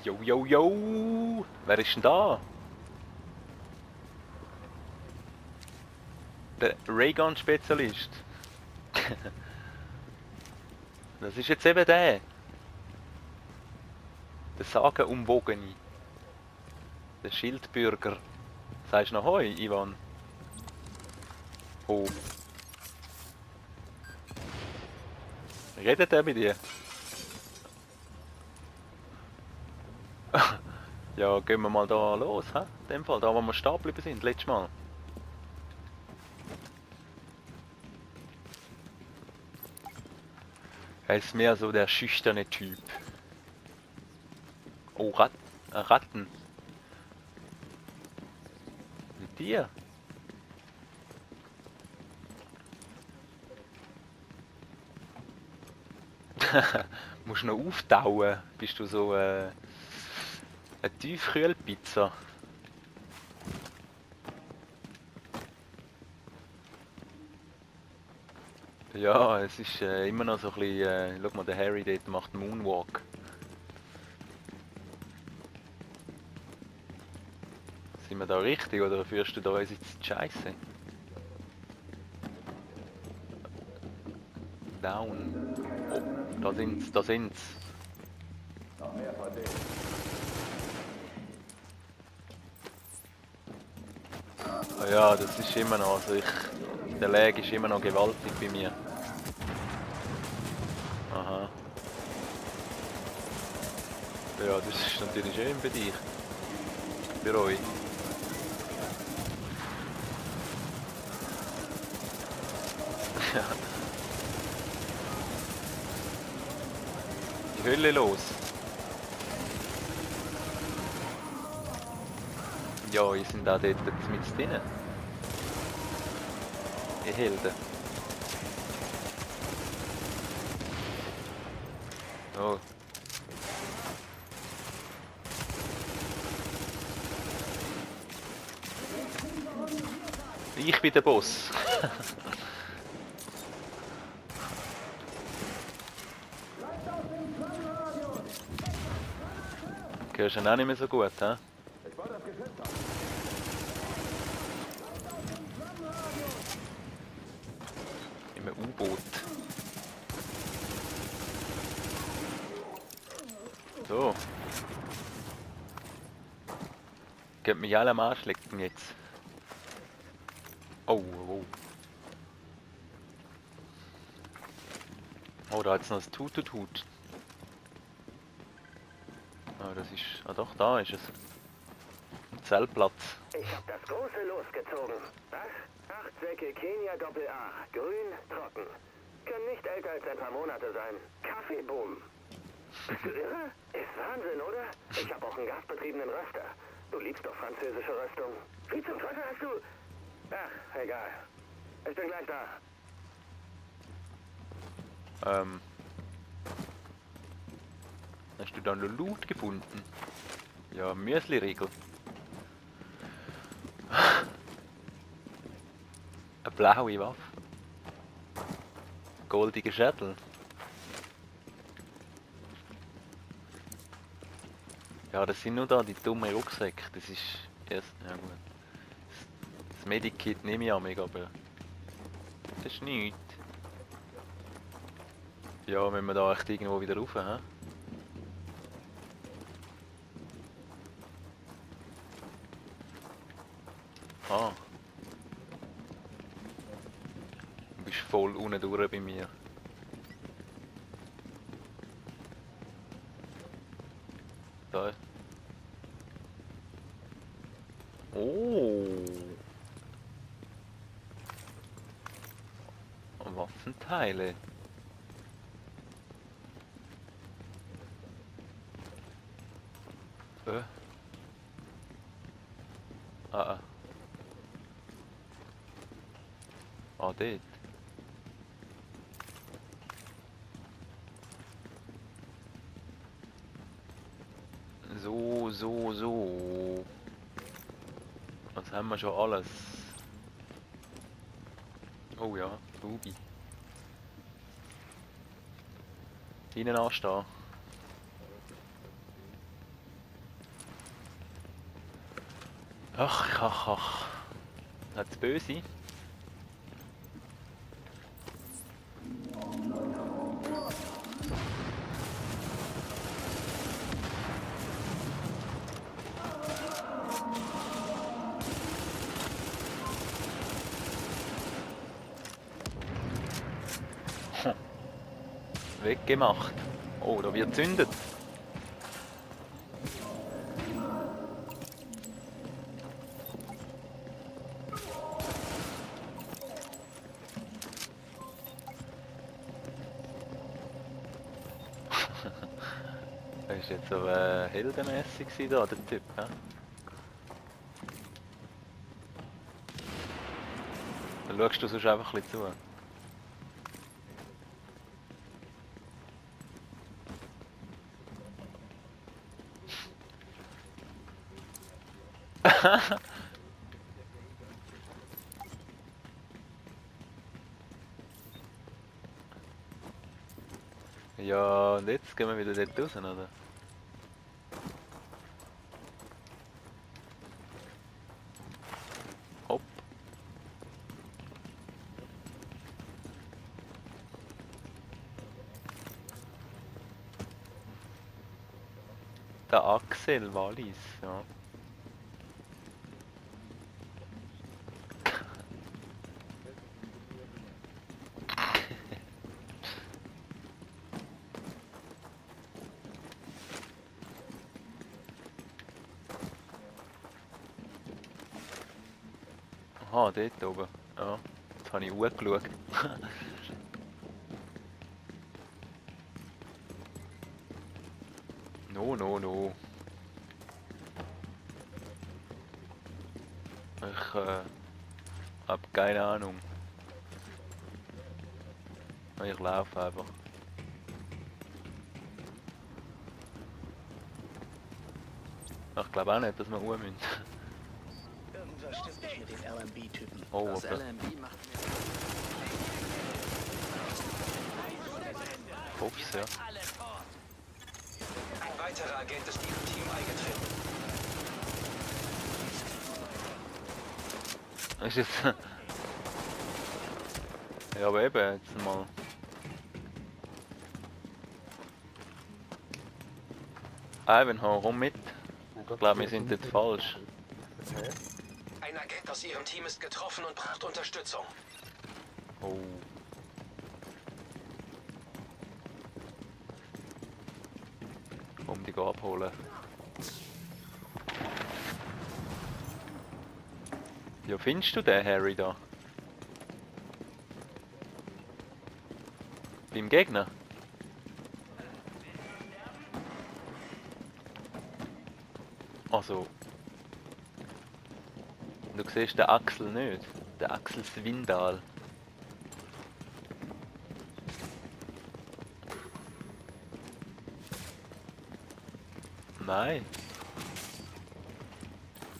Jo, jo, jo! Wer ist denn da? Der Raygun-Spezialist. Das ist jetzt eben der. Der sagenumwogene. Der Schildbürger. Sagst du noch Hoi, Ivan? Ho. Redet er mit dir? Ja, gehen wir mal da los, hä? In dem Fall, da wo wir stehen geblieben sind, letztes Mal. Er ist mehr so der schüchterne Typ. Oh, Ratten. Mit dir? Musst noch auftauen. Bist du so eine Tiefkühlpizza? Ja, es ist immer noch so ein bisschen. Schau mal, der Harry dort macht Moonwalk. Sind wir da richtig oder führst du da uns jetzt die Scheiße? Down. Oh, da sind's, da sind's. Ah ja, das ist immer noch, der Lag ist immer noch gewaltig bei mir. Aha. Ja, das ist natürlich schön für dich. Für euch. Die Hölle los. Ja, wir sind auch dort mit drinnen. Die Helden. Oh. Ich bin der Boss. Hörst du ihn auch nicht mehr so gut, hä? Im U-Boot. So. Geht mich alle am Arsch lecken jetzt. Oh, oh. Oh, da hat's noch das Tututut. Ah, das ist. Ah doch, da ist es. Ein Zeltplatz. Ich hab das große losgezogen. Was? 8 Säcke Kenia Doppel A. Grün, trocken. Können nicht älter als ein paar Monate sein. Kaffeeboom. Bist du irre? Ist Wahnsinn, oder? Ich hab auch einen gasbetriebenen Röster. Du liebst doch französische Röstung. Wie zum Teufel hast du... Ach, egal. Ich bin gleich da. Hast du da noch Loot gefunden? Ja, Müsli-Riegel. Eine blaue Waffe. Goldige Schädel. Ja, das sind nur da die dummen Rucksäcke. Das ist erst. Ja gut. Das Medikit nehme ich an mich, aber. Das ist nichts. Ja, wenn wir da echt irgendwo wieder rauf, hä? Ah. Du bist voll unten durch bei mir. Da. Oh. Waffenteile. Ah. Ah, dort. So. Was haben wir schon alles? Oh ja, Ruby. Hinten anstehen. Ach. Hat's böse? Weggemacht. Oh, da wird zündet. Das ist jetzt aber heldenmässig da, der Typ, hä? Dann schaust du sonst einfach ein bisschen zu. Ja, und jetzt gehen wir wieder dort raus, oder? Hopp. Der Axel Wallis, ja. Aha, dort oben. Ja, jetzt habe ich hochgeschaut. No. Ich hab keine Ahnung. Ich laufe einfach. Ich glaube auch nicht, dass wir ruhen müssen. Irgendwas stimmt nicht mit den LMB-Typen. Oh, Das okay. LMB macht mir... Hoff's, ja. Ein weiterer Agent ist Ihrem Team eingetreten. Ist jetzt. Ja, aber eben, jetzt mal. Ivanhoe, komm mit. Ich glaube, wir sind jetzt falsch. Ein Agent aus Ihrem Team ist getroffen und braucht Unterstützung. Oh. Um die abholen. Ja, findest du den Harry da? Beim Gegner? Also. Du siehst den Axel nicht. Der Axel Swindal. Nein.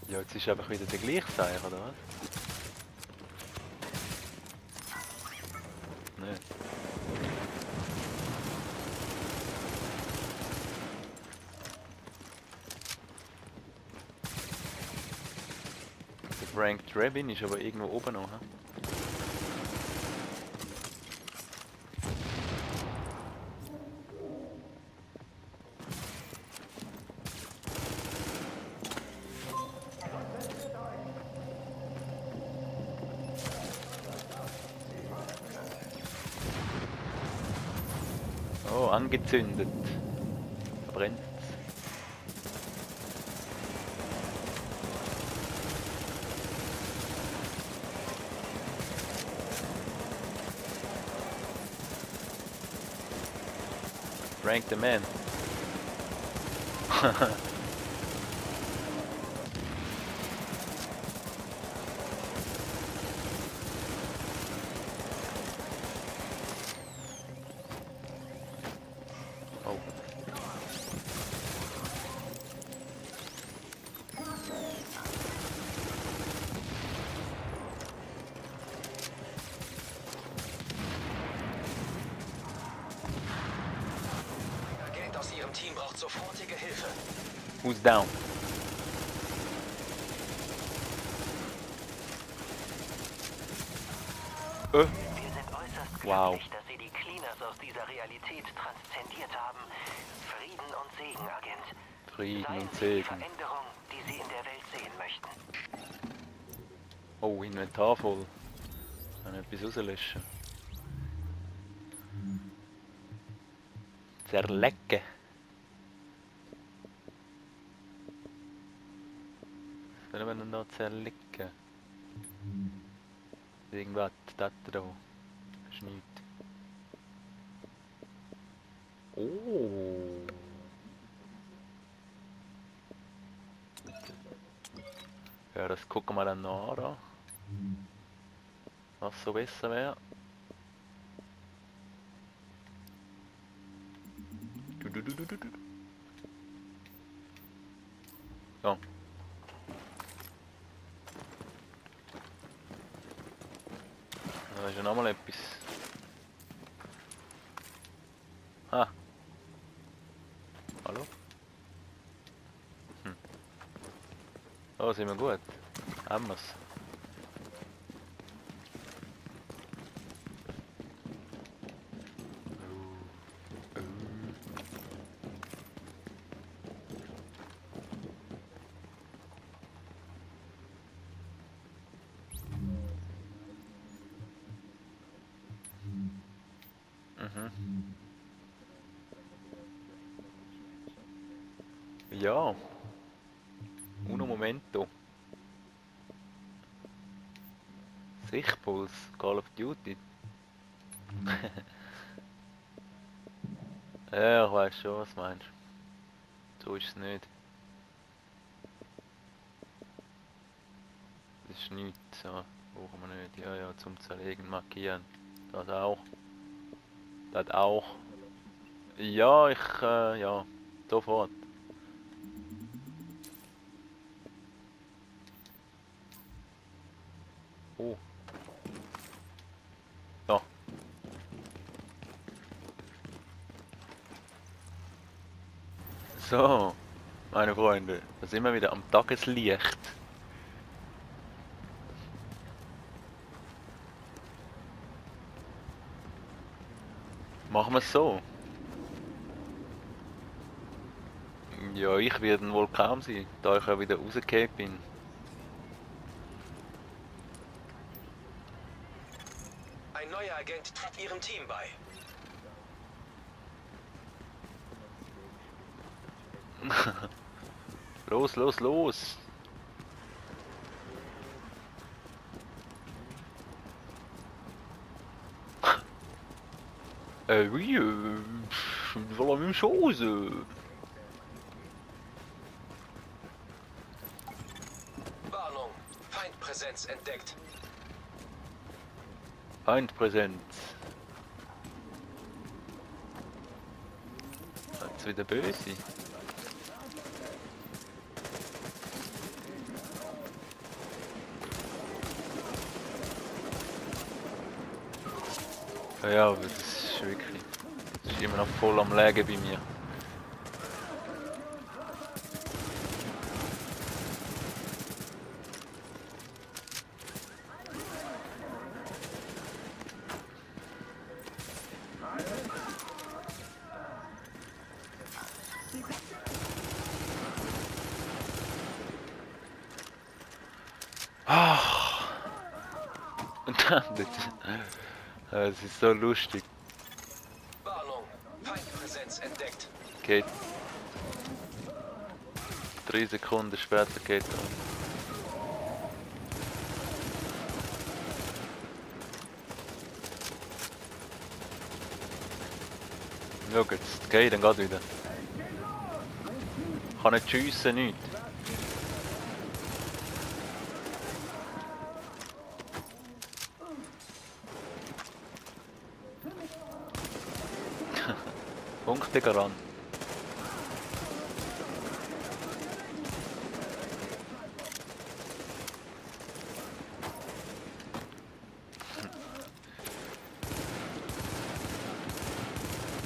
Ja, jetzt ist einfach wieder der gleiche Zeichen, oder was? Nein. Der Frank Drebin ist aber irgendwo oben noch, hä? Oh, angezündet. Verbrennt. Frank the man. Oh. Ein Agent aus Ihrem Team braucht sofortige Hilfe. Who's down? Wir sind äußerst Wow. glücklich, dass Sie die Cleaners aus dieser Realität transzendiert haben. Frieden und Segen, Agent. Frieden Seien und Sie die Segen. Veränderung, die Sie in der Welt sehen möchten. Oh, Inventar voll. Kann ich etwas rauslöschen? Zerlecken. Was können wir denn da zerlecken? Irgendwas, das da. Das ist nichts. Oh. Ja, das gucken wir dann noch an. Was so besser wäre. Ja. Da ist ja nochmal etwas. Ah. Hallo? Oh, sind wir gut. Haben wir's. Ja. Uno momento. Sichtpuls, Call of Duty. Ja, ich weiß schon, was du meinst. So ist es nicht. Das ist nichts, so. Brauchen wir nicht. Ja, ja, zum Zerlegen, markieren. Das auch. Das auch. Ja, ja, sofort. Oh. Ja. So, meine Freunde, da sind wir wieder am Tageslicht. Machen wir es so. Ja, ich werde wohl kaum sein, da ich ja wieder rausgekehrt bin. Ein neuer Agent tritt Ihrem Team bei. Los, los, los! Oui, voilà la même chose. Warnung. Feindpräsenz entdeckt. Feindpräsenz. Jetzt wieder böse. Ja, aber das ist wirklich. Das ist immer noch voll am Lägen bei mir. Das ist so lustig. Warnung. Feindpräsenz entdeckt. Geht. 3 Sekunden später geht er. Schau jetzt, geht dann geht wieder. Kann nicht schiessen, nichts. Punkte ran.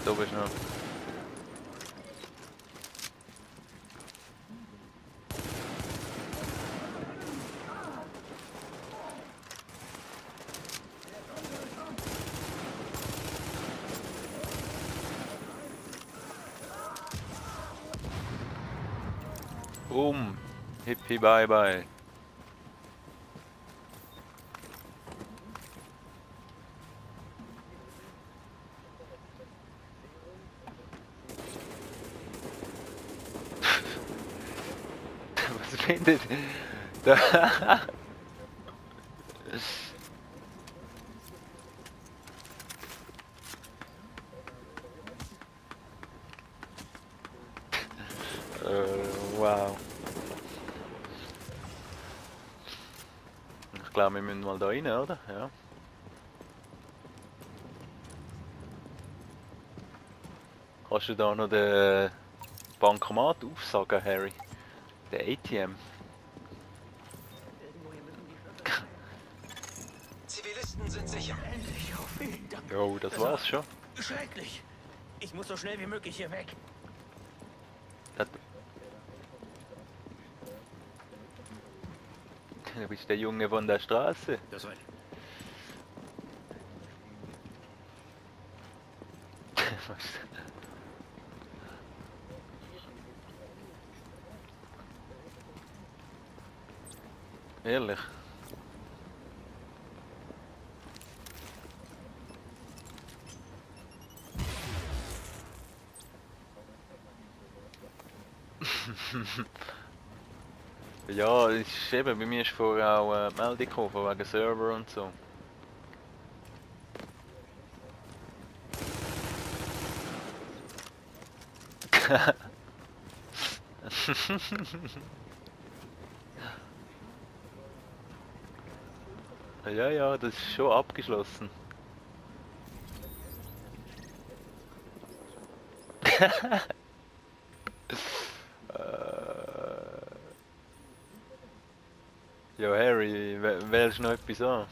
Du bist noch. Hippie bye bye. Was findet da? Wow. Ich glaube, wir müssen mal da rein, oder? Ja. Kannst du da noch den Bankomat aufsagen, Harry? Der ATM. Zivilisten sind sicher. Endlich, oh vielen Dank. Jo, das war's schon. Schrecklich. Ich muss so schnell wie möglich hier weg. Du bist der Junge von der Straße. Das war Ehrlich. Ja, ist eben, bei mir ist vorher auch die Meldung gekommen, von wegen Server und so. Ja, ja, das ist schon abgeschlossen. Ja, Harry, wählst du noch etwas an?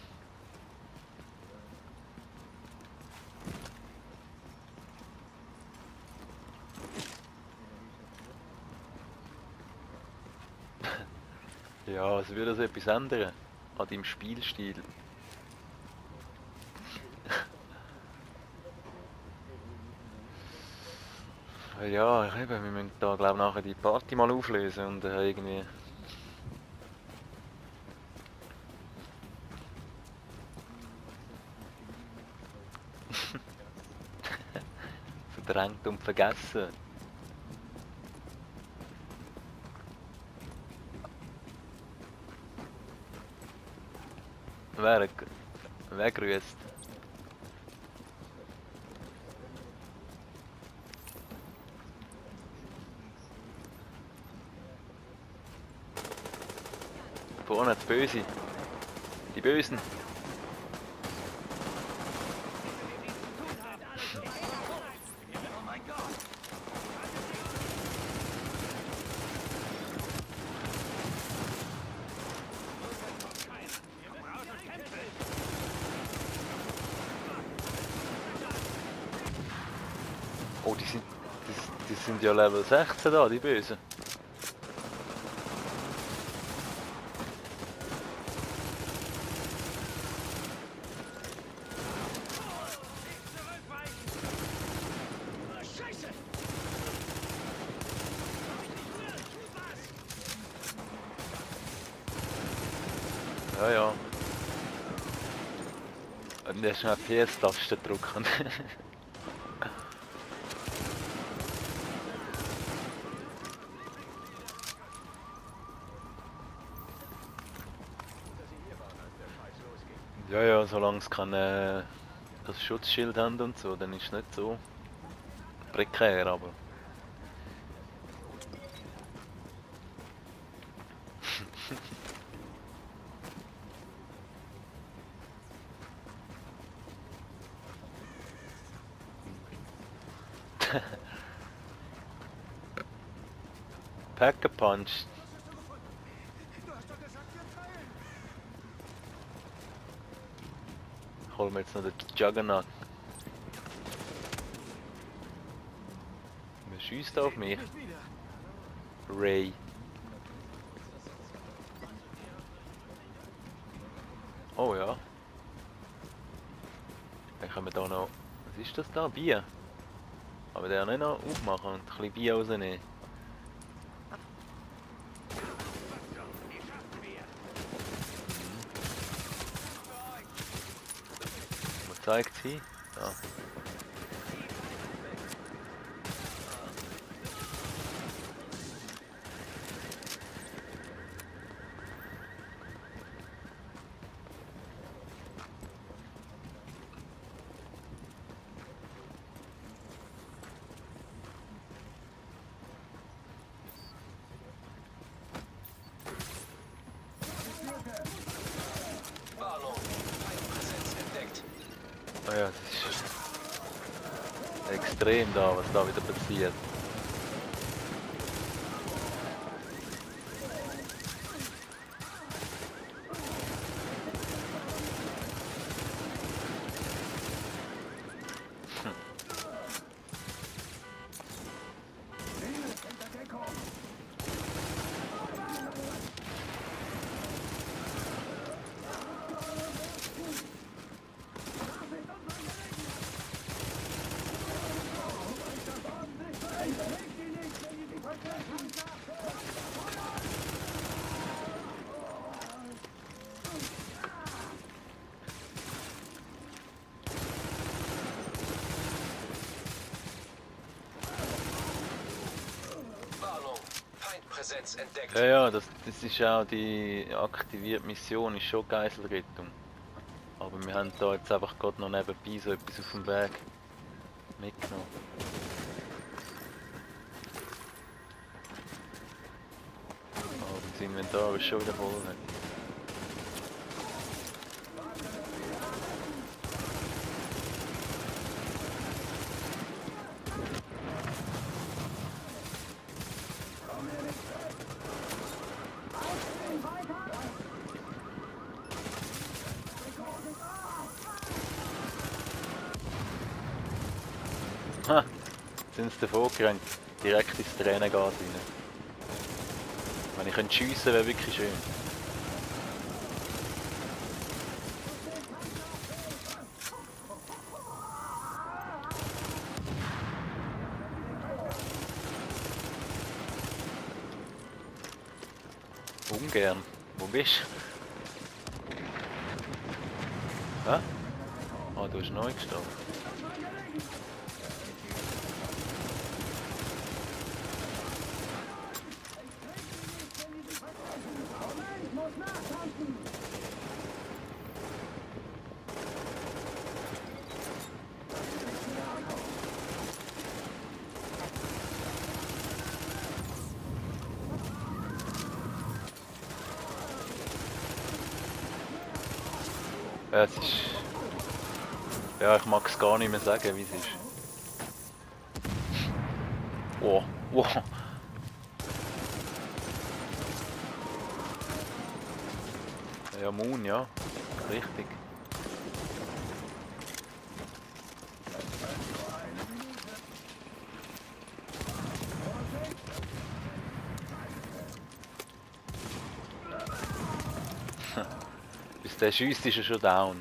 Ja, es würde das etwas ändern an deinem Spielstil. Ja, eben, wir müssen da glaube nachher die Party mal auflösen und irgendwie... Verdrängt und vergessen. Wer grüßt? Vorne die Böse. Die Bösen. Oh, die sind ja Level 16 da, die Bösen. Ja, ja. Und der schnell PS-Taste drücken. Ja, ja, solange es kein das Schutzschild haben und so, dann ist es nicht so prekär, aber... Pack-a-Punch. Holen wir jetzt noch den Juggernaut. Wer schießt auf mich? Ray. Oh ja. Dann können wir da noch... Was ist das da? Bier? Aber der nicht noch aufmachen und ein bisschen Bier rausnehmen. zeigt sie? Da. Warnung. Feindpräsenz entdeckt. Ah ja, das ist extrem da, was da wieder passiert. Warnung. Feindpräsenz entdeckt. Ja, ja, das ist auch die aktivierte Mission, ist schon Geiselrettung. Aber wir haben da jetzt einfach gerade noch nebenbei so etwas auf dem Weg mitgenommen. Aber das Inventar ist schon wieder voll. Ha! Sind sie davor gerannt. Direkt ins Tränengas rein. Wenn ich könnte schiessen, wäre wirklich schön. Ungern. Wo bist du? Hä? Ah, du hast neu gestartet. Ja, es ist... Ja, ich mag es gar nicht mehr sagen, wie es ist. Wow, wow. Ja, Moon, ja. Richtig. Bis der schießt, ist er schon down.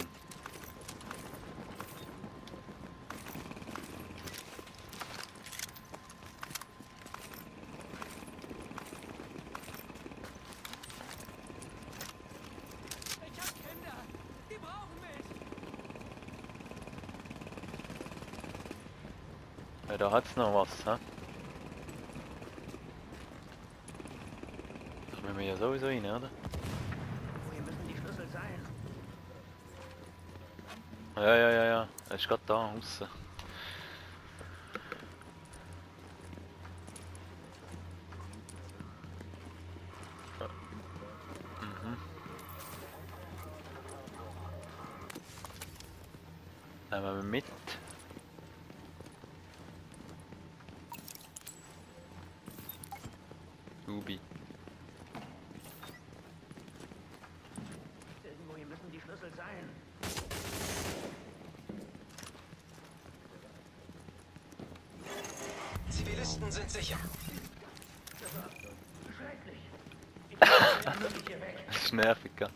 Ich hab Kinder. Die brauchen mich. Ja, da hat's noch was, hä? Da müssen wir ja sowieso rein, oder? Woher müssen die Schlüssel sein? Ja, ja, ja, ja. Er ist gerade da, aussen. Mhm. Nehmen wir mit. Ubi. Irgendwoher müssen die Schlüssel sein. Zivilisten sind sicher. Schrecklich. Ich muss hier weg. Das ist nervig, gell?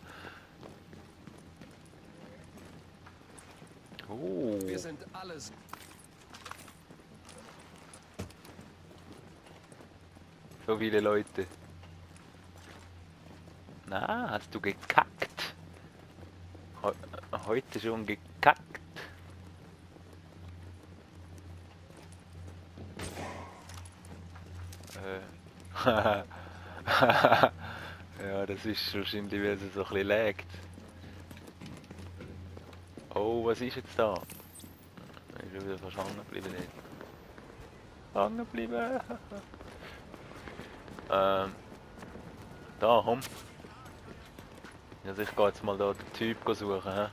Oh. Wir sind alles. So viele Leute. Na, hast du gekackt? Heute schon gekackt? Ja, das ist wahrscheinlich, weil es so ein bisschen laggt. Oh, was ist jetzt da? Ich bin wieder fast hängen geblieben. Nicht. Hängen geblieben. Da, komm. Also ich gehe jetzt mal da den Typ suchen. He?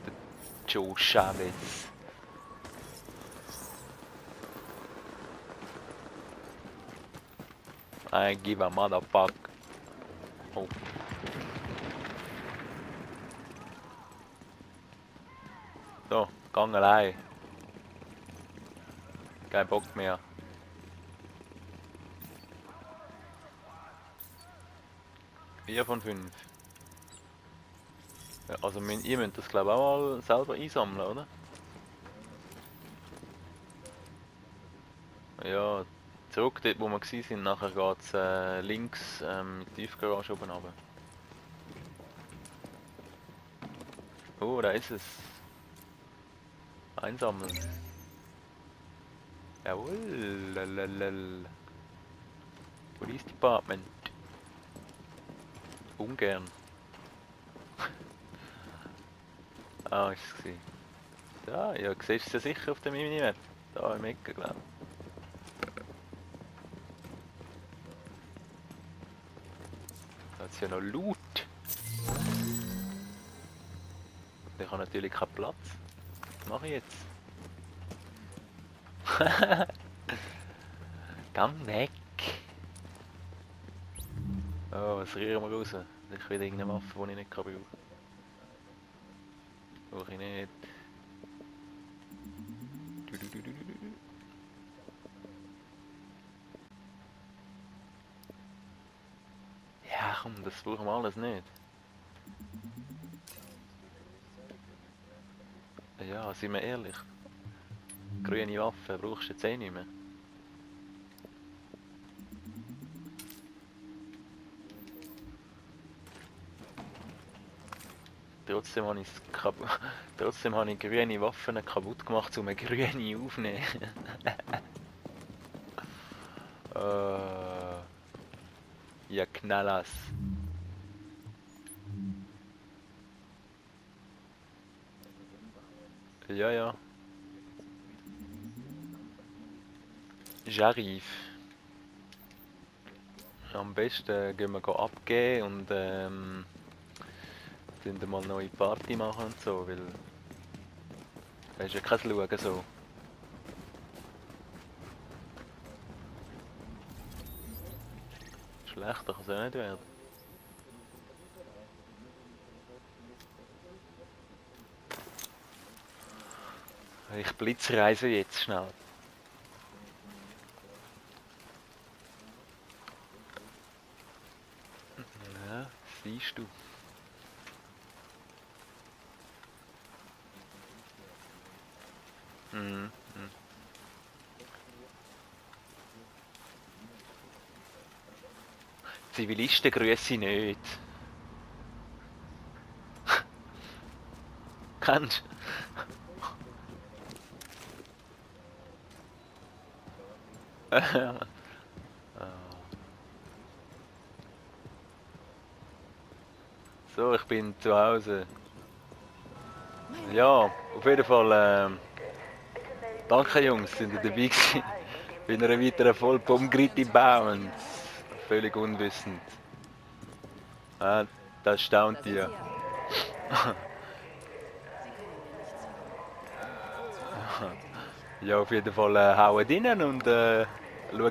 Den Joe Chavez. I give a motherfuck. Oh. So, gang allein. Kein Bock mehr. Vier von 5. Ja, also ihr müsst das glaube ich auch mal selber einsammeln, oder? Ja, zurück dort wo wir waren, nachher geht es links in die Tiefgarage oben runter. Oh, da ist es. Einsammeln. Jawohl, lalalal. Police Department. Ungern. Ah, ist es gewesen. Da, ja, siehst du es ja sicher auf der Minimap. Da im Ecke, glaube ich. Da hat es ja noch Loot. Ich habe natürlich keinen Platz. Was mache ich jetzt? Gang weg! Oh, was rühren wir raus? Ich will irgendeine Waffe, die ich nicht brauchen kann. Brauche ich nicht. Ja komm, das brauchen wir alles nicht. Ja, sind wir ehrlich. Grüne Waffe brauchst du jetzt eh nicht mehr. Trotzdem habe ich grüne Waffen kaputt gemacht, um eine grüne aufzunehmen. Ja, Knallers. Ja, ja. J'arrive. Am besten gehen wir abgeben und dann mal eine neue Party machen und so, weil da ist ja kein Schauen so. Schlechter kann es ja nicht werden. Ich blitzreise jetzt schnell. Ja, siehst du. Mhm. Zivilisten grüße ich nicht. Kennst du? So, ich bin zu Hause. Ja, auf jeden Fall. Danke Jungs, sind ihr dabei gewesen. Bei einer weiteren Folge vom Gritty Bounce. Völlig unwissend. Das staunt ihr. Ja, auf jeden Fall hauen rein und schauen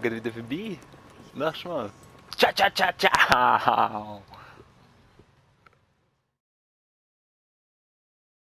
wieder vorbei. Nächstes Mal. Ciao, ciao, ciao, ciao.